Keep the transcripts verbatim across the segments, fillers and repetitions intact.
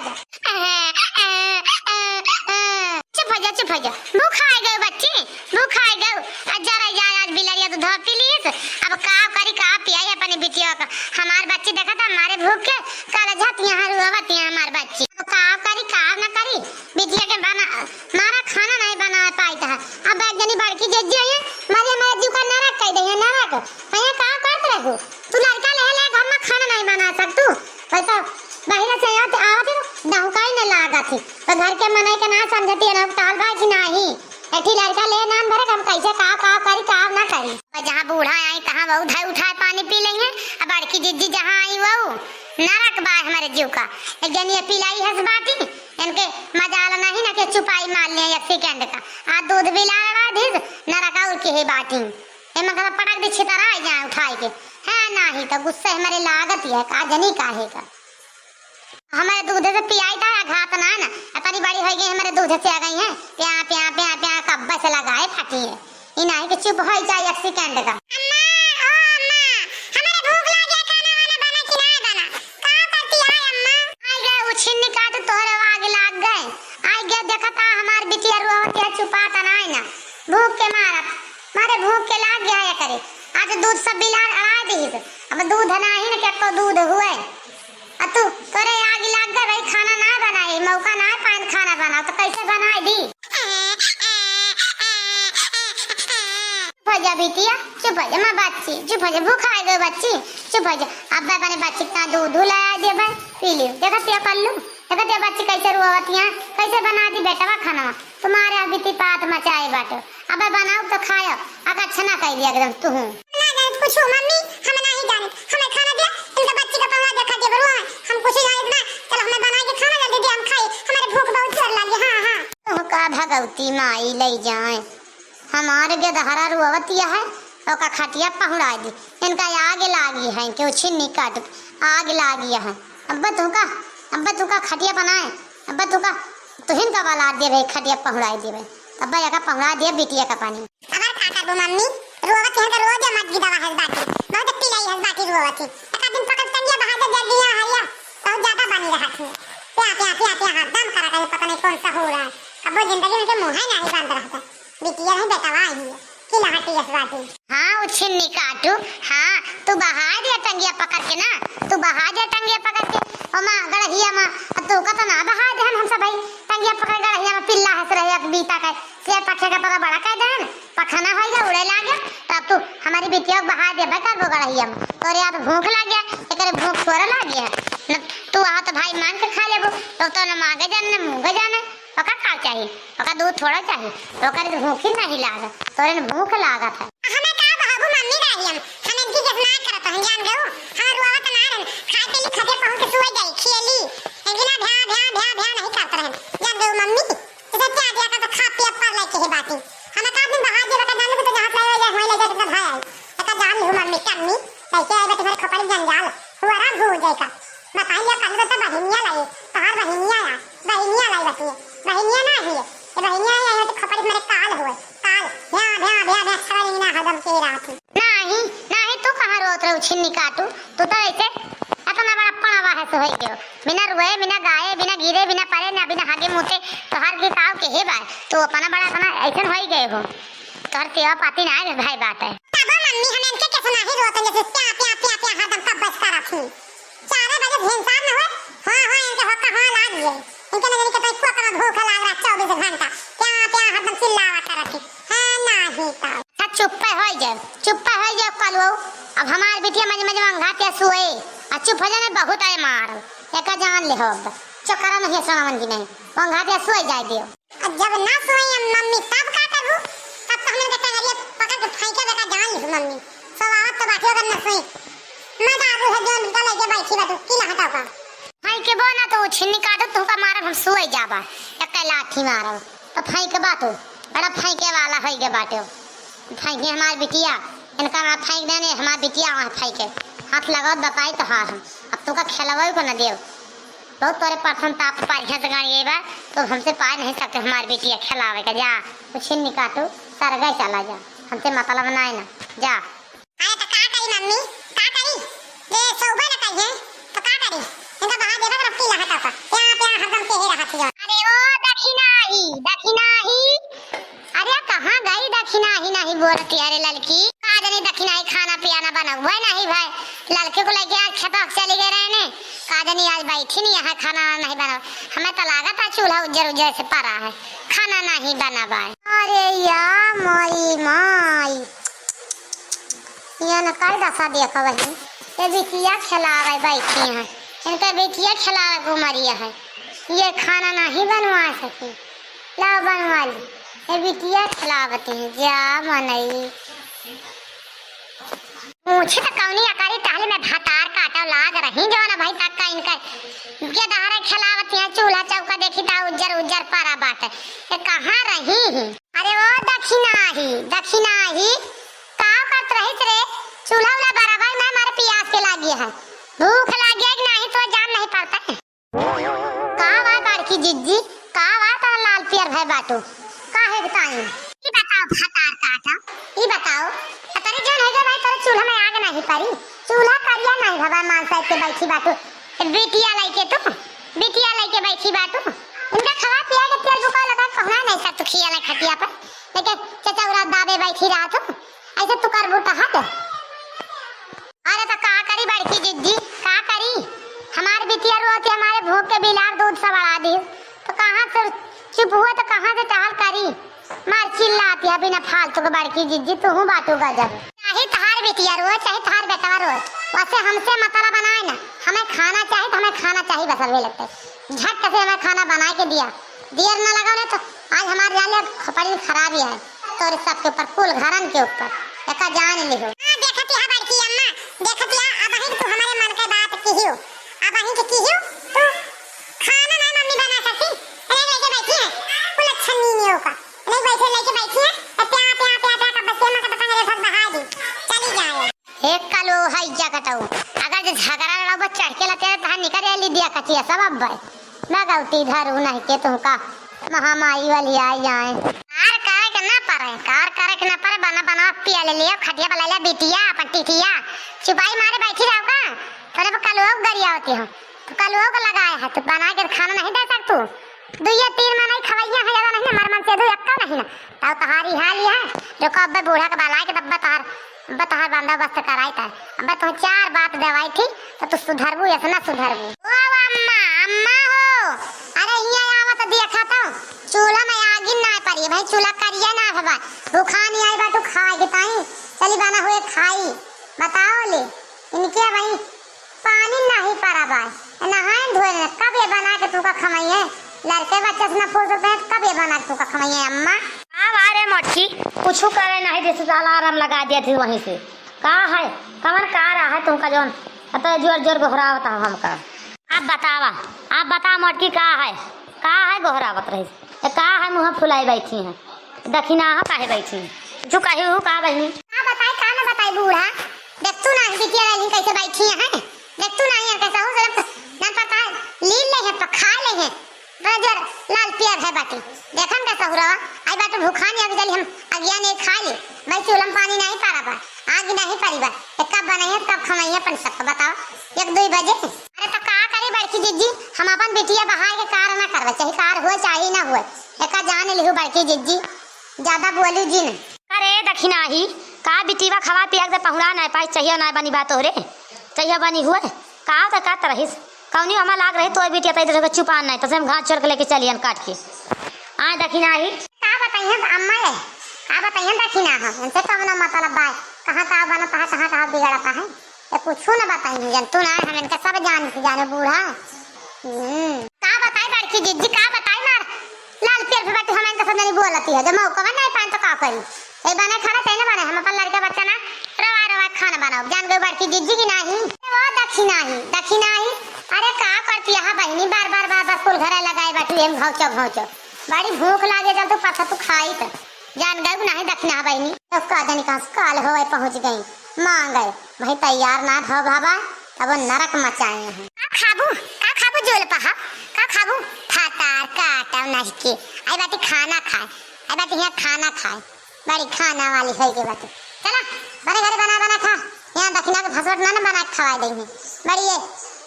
चुप हो जा, चुप हो जा। भूखाइ गउ बच्ची, भूखाइ गउ। आ जरा जा, आज बिलरिया दूधवा पी लीस। अब का करी, का पियाई अपनी बिटिया का? हमार बच्ची देखत है, मारे भूख के, कलजत यहाँ रोवत यहाँ हमार बच्ची। अब का करी, का न करी? बिटिया के बना, मारा खाना नहीं बना पाइत है। अब एक जनी बड़की जिज्जी है, मारे, मारे जीव का नरक कइ दे है, नरक। भैया का करत रहू? तू लड़का लेहे ले घर में खाना नहीं बना सकतू। वैसे बहिरा से आवत, आवत ही तो डहुकाई न लागत ही। तो घर के मनई के ना समझती है ना, ताल बाजी नाही। एठी लड़का ले नान भरे, हम कैसे का, का करी, का ना करी। और जहाँ बूढ़ा आई, तहाँ वहू धई उठाए पानी पी लेइहैं। अब बड़की जिज्जी जहाँ आई, वहू नरक बा हमारे जीव का। एक जनी ये पिलाई हंस बाटी, इनके मजाल नहीं ना के चुपाई मार लिया एक सेकंड का। आ दूध बिलार बाधिस, नरक और के ही बाटी। एमा कदा पटक दी छितरा आ जाए उठाए के। है नाही तो गुस्से हमारे लागत ही है, का जनी काहे का। हमारे दूध से पियाई था, घात ना ना। अपनी बड़ी होइ गई, हमारे दूध से आ गई है। प्या, प्या, प्या, प्या, कब्बे से लगाए फटी है। ई नाही कि चुप होइ जाए एक सेकंड का। अम्मा, ओ अम्मा, हमारे भूख लागे, खाना वाना बना कि नाही बना? का करती है अम्मा? आई गए उछिन्नी काटू, तोहरे आग लाग गए। आई गए देखता हमार बिटिया रोवत है, चुपाता नाही ना। भूख के मारत, मारे भूख के लाग गया है करे। आज दूध सब बिलार अड़ा दीस। अब दूध नाही ना, के को दूध हुए। आ तू, तोरे आग लाग गए भाई, खाना ना बनाए, मौका ना पाएन खाना बनाओ, तो कैसे बनाए दी? चुप हो जा बिटिया, चुप हो जा, माँ बच्ची, चुप हो जा, भूखाइ गउ बच्ची, चुप हो जा। अब अपने बच्ची का दूध लाइ देबे, पी लियो। देखत या कर लू, देखत या बच्ची कैसे रोवत है, कैसे बना दी बेटवा खाना। तुम्हारे अभी ती पात मचाए बाटो। अबे बनाओ तो खायो, अगर अच्छा ना कह दिया एकदम तू। ना जाने कुछ हो मम्मी, हम नहीं जाने। हमें खाना दिया, इनका बच्ची का पहुंचा दिया, खा दिया बरुआ। हम कुछ जाने ना, चल हमें बना के खाना जल्दी दे, हम खाई। हमारे भूख बहुत जोर लगी। हाँ, हाँ। तो का भगवती माई ले जाए, हमारे गेदहरा रोवतिया है, ओका खटिया पहुँड़ा दी। इनका आग लागी है, क्यों छिन्नी काट आग लागी है। अब्बा तू का, अब्बा तू का खटिया बनाए, अब्बा तू का तुहिन का बलार देबे, खटिया पहुँड़ाइ देबे। तब एका पहुँड़ा दिया बिटिया का पानी। अगर का करबो मम्मी, रोवत है तो रो दे, मत गिदवा हंस बाटी, बहुत पिलाई हंस बाटी रोवत है। एक आध दिन पकड़ टंगिया बहा दे, जल्दी यहाँ हरिया, बहुत ज्यादा बनी रहत है। प्या, प्या, प्या, प्या, हरदम करा करे, पता नहीं कौन सा हो रहा है। अब वो जिंदगी में के मुँह है नहीं बंद रहता। बिटिया नहीं बेटवा ही है, कि लहटी हंस बाटी। हाँ, उछिन्नी काटू, हाँ, तू बहा दे टंगिया पकड़ के ना, तू बहा दे टंगिया पकड़ के। ओ माँ, गड़हिया माँ, अब तू का तो ना बहा दे हम, हम सब भाई टंगिया पकड़ गड़हिया में पिल्ला हंस रहे, अब बीता का, से पखे का पता बड़ा कह देन, पखना हो गया, उड़े लागे, तब तू हमारी बिटिया को बहा दे, भाई करबो गड़हिया में, तोरे अब भूख लाग गया, एकरे भूख थोड़ा लाग गया, न तू आहो तो भाई मांग के खा लेबो, तो, तो न मांगे जाने, न मूंगे जाने, ओका का चाही? ओका दूध थोड़ा चाही? ओकरे तो भूख ही नहीं लागत, तोरे न भूख लागत है। हमें का बहाबू मम्मी रही हम, हम इनकी जस ना करत हन, जान गयो? हम रुआवत ना रहन, खाए पी ली, खदे पहुंच के सोए जाई, खियली। इनकी ना भ्या, भ्या, भ्या, भ्या नहीं करत रहन, जान गयो मम्मी? इसे क्या दिया का तो खा पिया पर लेके ही बाटी। हमें का दिन बहा दे बेटा, जान लो तो जहाँ ले जाए, वहीं ले जाए, कितना भाई आई। एका जान लिहू मम्मी, टम्मी, कैसे आए बेटे, मेरे खोपड़ी जंजाल, हुआ राम हो जाए का। बताइए, कल तो बहिनिया लाई, तोहार बहिनिया आ, बहिनिया लाई बतिए, बहिनिया ना ही है, ये बहिनिया आई है तो खपड़ी मेरे काल हुए, काल, भ्या, भ्या, भ्या, भ्या, छवा लेना हदम के रात ही। नाही, नाही, तू कहाँ रोत रहे उछिन्नी काटू, तू तो ऐसे इतना बड़ा पड़ावा है सो होई गयो, बिना रुए, बिना गाए, बिना गिरे, बिना परे, ना बिना हागे मुते, तोहार के काव के हे बाय, तू अपना बड़ा इतना ऐसन होई गए हो, तोहर सेवा पाती ना आए भाई बात है। तबो मम्मी, हम इनके कैसे नाही रोत हैं, जैसे प्या, प्या, प्या, प्या हरदम कब बस कर रखी। चार बजे भिनसार न होए, हाँ, हाँ, इनके होका हाँ लाग गए। इनके नजर के तो कुआ कमा भूख लाग रहा चौबीस घंटा। प्या, प्या हरदम चिल्लावा करत है। हाँ, नाही तो। अच्छा, चुप्पे होई जाए, चुप्पे होई जाए कलवो। अब हमार बिटिया मजे मजे में अंघातिया सोए। आ चुप हो जाने, बहुत आए मार। एका जान ले हो अब। चक्कर नहीं है सुनावन की नहीं। वो अंघातिया सोए जाए दियो। अब जब ना सोई हम मम्मी, तब का करबू? तब तो हमन के टंगरिया पकड़ के फेंके बेटा जान लिहू मम्मी। सवावत तो बाटियो अगर ना सोई। मैं दारू है जो निकल के बैठी बा तू, की ना हटाओ का? फेंके बो ना तो छिन्नी काटो, तुमका मारब हम सोई जाबा। एक लाठी मारब। तो फेंके बा तू। बड़ा फेंके वाला होई गे बाटे। फेंके हमार बिटिया। इनका ना फेंक देने, हमार बिटिया वहाँ फेंके। हाथ लगाओ बताई तो हार हम। अब तुमका खेलवाई को ना देव। बहुत तोरे परथन ताप पारिया से गाड़ी गई बा, तो हमसे पाए नहीं सकते हमार बिटिया खेलावे का। जा, उछिन्नी काटू, सरगा चला जा, हमसे मतलब नाई ना, जा। अरे तो का करी मम्मी, का करी? ये सोबे न करिए, तो का करी? इनका बहा देबे तो रफ्ती लहटा का। प्या, प्या, अरे ओ दखिनाही, दखिनाही, अरे कहाँ गई दखिनाही, नहीं बोलती? अरे ललकी, का जानी दखिनाही खाना पियाना बनउबे नहीं भए। ललकी को लइके आज खेतवा चली गए रहने, का जानी आज बैठी नहीं है, खाना नहीं बना। हमें तो लागत है चूल्हा उज्जर उज्जर से परा है, खाना नहीं बना बाय। अरे या मोरी माई, ये न कर दशा देखा वही, ये बिटिया खिलावे बैठी है, इनका बिटिया खिलावे घुमरिया है, ये खाना नहीं बनवा सकी। लाओ बनवा ली, ये बिटिया खिलावती है, जा मनई। मुझे तो कौनी अकारी टहली में भतार काटो लाग रही, जो ना भाई तक का इनकर के दहारे खिलावती है, चूल्हा चौका देखी ता उज्जर उज्जर परा बाटे, ये कहाँ रही है? अरे ओ दखिनाही, दखिनाही, का करत रहिस रे? चूल्हा उल्हा बराबर ना, मारे पियास के लागी है, भूख लागी है कि नाही तो जान नहीं पड़ता है। का बात बड़की जिज्जी, का बात है लाल पियर भए बाटू, का है बताई? ई बताओ भतार काटा, ई बताओ, अतरे जन है जो भाई तोरे चूल्हा में आग नहीं परी, चूल्हा करिया नहीं भवा मान साहब के बैठी बाटू, बिटिया लइके तू, बिटिया लइके बैठी बाटू, इनका खवा पिया के तेल बुका लगा कहना नहीं सकतू खिया नहीं खटिया पर। लेकिन चचौरा दाबे बैठी रहत हो, ऐसे तू करबू टहत। अरे तो का करी बड़की जिज्जी, का करी? हमार बिटिया रोती, हमारे भूख के बिलार दूध सब अड़ा दी, तो कहाँ से चुप हुआ तो कहाँ से टहल करी? मार चिल्लाती है बिना फालतू के बड़की जिज्जी, तू हूँ बाटू गजब। चाहे तहार बिटिया रो, चाहे तहार बेटवा रो, वैसे हमसे मतलब बनाए ना, हमें खाना चाही तो हमें खाना चाही, बस अलवे लगते झट से हमें खाना बनाए के दिया। देर न लगाओ, नहीं तो आज हमार जाले खोपड़ी खराब ही है। तोरे सबके ऊपर, कुल घरन के ऊपर, एका जान लिहो। हाँ, देखत यहाँ बड़की अम्मा, देखत यहाँ, अब अहिन तू हमारे मन के बात किहियो, अब अहिन के किहियो, तू खाना नहीं मम्मी बना सकी, नहीं लेके बैठी है, कुल अच्छा नीनियो का, नहीं बैठे लेके बैठी है, तो प्या, प्या, प्या, प्या, कब बच्चे माँ का पतंग रे फंस बहा दी, चली जाए। हे कलो है जगतऊ, अगर जे झगड़ा लड़ाऊ बस चढ़ के लते तहाँ निकल आइली दिया कचिया सब अब भाई। मैं गलती धरू नहीं के तुमका महामाई वाली आई जाए। कार करे के ना परे, कार करे के ना परे, बना बना पिया ले लिया, खटिया बला लिया, बिटिया, अपन टिटिया, चुपाई मारे बैठी रहो का? तोरे पर कलुआ को गरिया होती हो, तो कलुआ को लगाए है, तो बना के खाना नहीं दे सकतू? दुइये तीन मनई खवैया है, ज्यादा नहीं ना, मर मन से दू एक्का नहीं ना। तब तहारी हाल ही है, रुको अब्बे बूढ़ा के बलाए के तब तहार, अब्बे तहार बंदोबस्त कराई था। अब्बे तुम चार बात देवाई थी, तो तू सुधरबू, ऐसे ना सुधरबू। ओ अम्मा, अम्मा हो, अरे हियाँ आवा तो देखा तो, चूल्हा में आगिन ना परी, भाई चूल्हा करिए ना भवा, भूखानी आई बाटू खाए के ताई, चली बना हुए खाई, बताओ ले, इनके भाई पानी नाही परा बाय, नहाए धोए न, कब ये बना के तुका खवाइए? लड़के बच्चे से ना फुर्सत है, कब ये बना के तुका खवाइए अम्मा? का बा रे मोटकी, कुछ करे नहीं, जैसे साला आराम लगा दिया थी वहीं से। का है, कवन का रहा है तुमका जौन अतरे जोर जोर गोहरावत हो हमका? आप बतावा, आप बता मोटकी, का है, का है गोहरावत रही, ए, का है मुँह फुलाई बैठी है, दखिनाहा काहे बैठी है? कुछ कही हूँ का बहिनी? का बताई, का ना बताई बूढ़ा, देखतू नाही बिटिया रहली कैसे बैठी है, देखतू नाही है कैसे हो, जरा ना पता है, लील ले है, पखा ले है, बड़ा जोर लाल पियर है बाटी। देखन का सहुरवा, आई बाटे भूखानी, अभी चली हम अगिया नहीं खा ले, भाई चूल्हा में पानी नहीं पारा बा, आग नहीं परी बा, तो कब बनाई है, कब खवाई है अपन सबको बताओ, एक दो बजे। अरे तो का करी बड़की जिज्जी, हम अपन बिटिया बहार के कार ना करवा, चाहे कार हुए चाहे ना हुए, एका जान लिहू बड़की जिज्जी, ज्यादा बोलू जिन। अरे दखिनाही, का बिटिया खवा पिया के पहुड़ा नहीं पाई, चाहिए ना बनी बात हो रे, चाहिए बनी हुए, का तो का तरहिस, कौनी हमार लाग रही, तोर बिटिया तो इधर से चुपान नहीं, तो से हम घास चोर के लेके चलियन काट के। आए दखिनाही। का बताइए अम्मा ये, का बताइए दखिना हम, इनसे कौनो मतलब बा, कहाँ का बनता है, कहाँ का बिगड़ता है, ये कुछू न बताई है, जन तू ना, हम इनका सब जान से जाने बूढ़ा। हम्म, का बताई बड़की जिज्जी, का बताई मार, लाल पियर पे बैठी हम इनका सब नहीं बोलती है, जब मौका नहीं पाए तो का करी, ए बने खाना चाहिए ना बने, हम अपन लड़का बच्चा ना रवा रवा खाना बनाओ, जान गई बड़की जिज्जी की नाही। ओ दखिनाही, दखिनाही, अरे का करती यहाँ बहिनी, बार बार बार बार कुल घरे लगाए बैठी, हम घौचो घौचो, बड़ी भूख लागे, चल तू पत्थर तू खाई तो, जान गई नाही दखिना बहिनी। तो का जानी कहाँ से काल होए पहुँच गई, मांगे भाई तैयार ना भव भावा, तब वो नरक मचाए हैं। का खाबू, का खाबू जोल पहा, का खाबू? फातार काटा नहीं के, आई बाटी खाना खाए, आई बाटी यहाँ खाना खाए। बड़ी खाना वाली होई के बाटे। चला, बड़े घरे बना बना खा। यहाँ दखिना के भसवट ना, ना बना के खवाए देंगे। बड़ी ये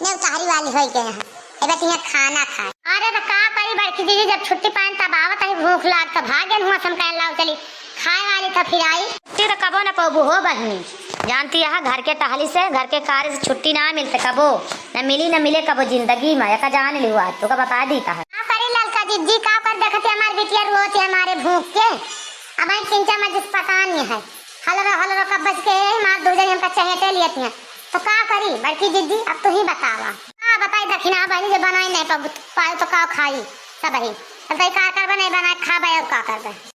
नेवतारी वाली होई के यहाँ। ए कहती है खाना खाए। अरे तो का करी बड़की दीदी, जब छुट्टी पाएन तब आवत है, भूख लाग तो भागेन हुआ से हम कहन लाओ चली खाए वाली तो फिर आई। छुट्टी तो कबो न पौबू हो बहिनी, जानती है घर के टहली से, घर के कार्य से छुट्टी ना मिलते कबो, न मिली न मिले कबो जिंदगी में, एका जान लियो आज तोका बता दी कहा। का करी ललका जिज्जी, का कर देखती हमार बिटिया रोत है हमारे भूख के, अब आई चिंचा में जिस पता नहीं है, हलरो हलरो कब बच के मार दो जने हमका चहेटे लियत हैं, तो का करी बड़की जिज्जी, अब तू ही बतावा। का बताई दखिना बहिनी, जो बनाई नहीं पाऊ, पाऊ तो का खाई सब ही। चलते का करबे, नहीं बनाए खाबे और का करबे।